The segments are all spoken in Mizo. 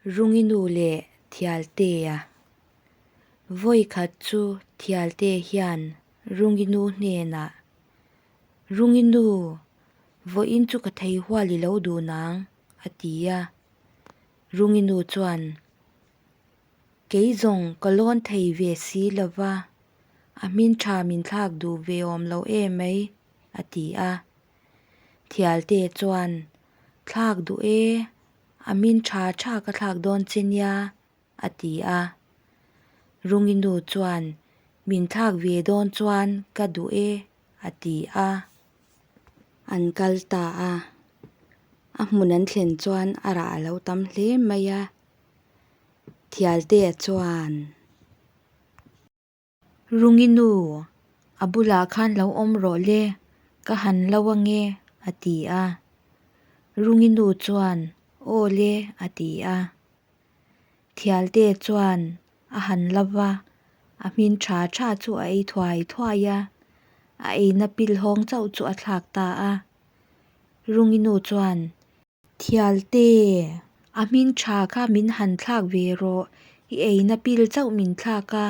Rungi nu leh Thialtea. Vawi khat chu Thialte hian Rungi nu hnenah, Rungi nu, vawiin chu ka thei hual i lo duh nang, a ti a. Rungi nu chuan, Kei zawng ka lawn thei ve si lo va, a hmin tha min thlak duh ve awm lo em mai, a ti a. Thialte chuan, Thlak duh e, a min tha tha ka thlak dawn che nia, a ti a. Rungi nu chuan, Min thlak ve dawn chuan ka duh e, a ti a. An kal ta a. A hmun an thlen chuan a rah a lo tam hle mai a. Thialtea chuan. Rungi nu, a bulah khan lo awm rawh le, ka han lo ange, a ti a. Rungi nu chuan, Aw le, a ti a. Thialte chuan a han lo va, a hmin tha tha chu a ei thuai thuai a, a eina pil hawng chauh chu a thlak ta a. Rungi nu chuan, Thialte, a hming tha kha min han thlak ve rawh, i eina pil chauh min thlak a,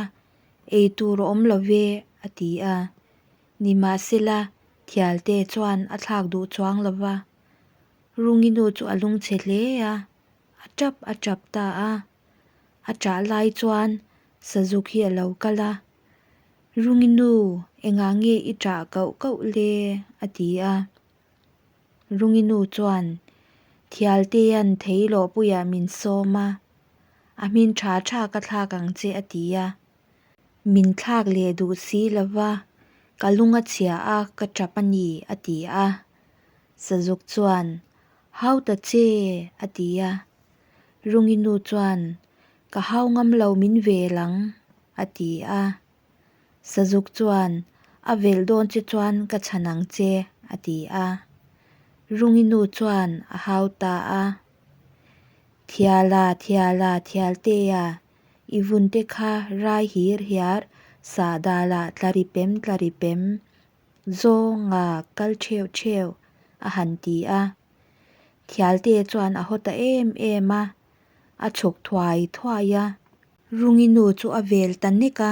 ei tur a awm lo ve, a ti a. Nimahsela, Thialte chuan a thlak duh chuang lo va. Rungi nu chu a lungchhe hle a, a tap a tap ta a. A ṭah lai chuan Sazuk hi a lo kal a, Rungi nu, engah nge i ṭah kauh kauh le? a ti a. Rungi nu chuan Thialtea'n Theilawhpuiah min sawm a, a hmin tha tha ka thlak ang che a ti a. Min thlak leh duh si lo va, ka lung a chhia a, ka tap a ni a ti a. Sazuk chuan, Hau ta che a ti a. Rungi nu chuan, Ka hau ngam lo min vel ang a ti a. Sazuk chuan, A velh dawn che chuan ka chhan ang che, a ti a. Rungi nu chuan a hau ta a. Thiala, Thiala, Thialtea, i vunte kha rai hir hiar sahdalah tla ri pem tla ri pem, zawnga kal theuh theuh, a han ti a. Thialtea chuan a haw ta em em a, a chhuk thuai thuai a. Rungi nu chu a vel ta nek a,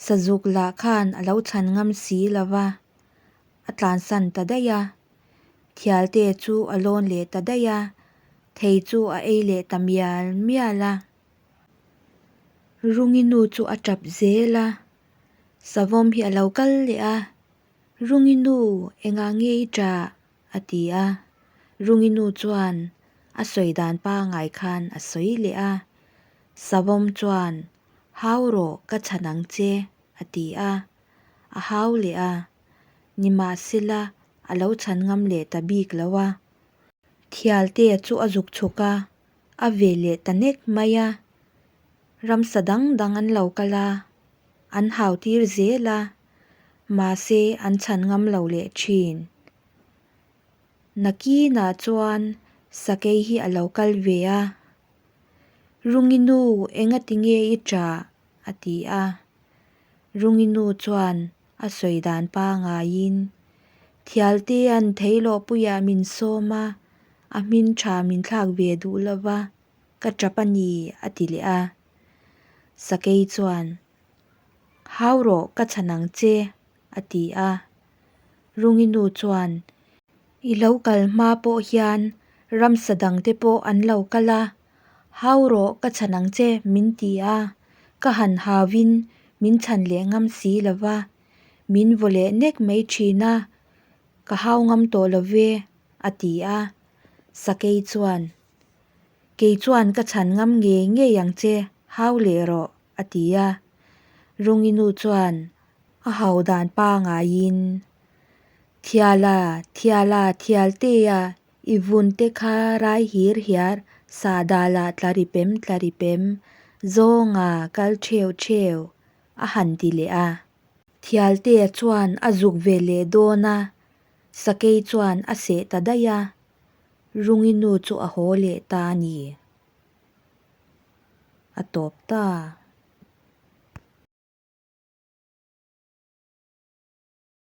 Sazuk lah khan a lo chhan ngam si lo va, a tlansan ta daih a. Thialte chu a lawn leh ta daih a, thei chu a ei leh ta mial mial a. Rungi nu chu a tap zel a, Savawm hi a lo kal leh a, Rungi nu engah nge i ṭah? A ti a, Rungi nu chuan a sawi dan pangai khan a sawi leh a, Savawm chuan, Hau rawh ka chhan ang che, a ti a, a hau leh a, nimahsela a lo chhan ngam leh ta bik lo a. Thialtea chu a zuk chhuk a, a ve leh ta nek mai a, ramsa dang dang an lo kal a, an hau tir zel a, mahse an chhan ngam lo leh thin. Nakinah chuan sakei hi a lo kal ve a, Rungi nu engati nge i ṭah? a ti a. Rungi nu chuan a sawi dan pangaiin, Thialtea'n Theilawhpuiah min sawm a, a hmin ṭha min thlak ve duh lo va, ka ṭap a ni, a ti leh a. Sakei chuan, Hau rawh ka chhan ang che, a ti a. Rungi nu chuan, I lo kal hma pawh hian ramsa dangte pawh an lo kal a, hau rawh ka chhan ang che min ti a, ka han hauin min chhan leh ngam si lo va, min vaw leh nek mai thin a, ka hau ngam tawh lo ve, a ti a. Sakei chuan, Kei chuan ka chhan ngam ngei ngei ang che, hau leh rawh, a ti a. Rungi nu chuan a hau dan pangaiin, Thiala, Thiala, Thialtea, i vun te kha rai hir hiar, sahdalah tla ri pem tla ri pem, zawnga kal theu theu, a han ti leh a. Thialtea chuan a zuk ve leh dawn a, sakei chuan a seh ta daih a. Rungi nu chu a haw leh ta a ni. A tawp ta.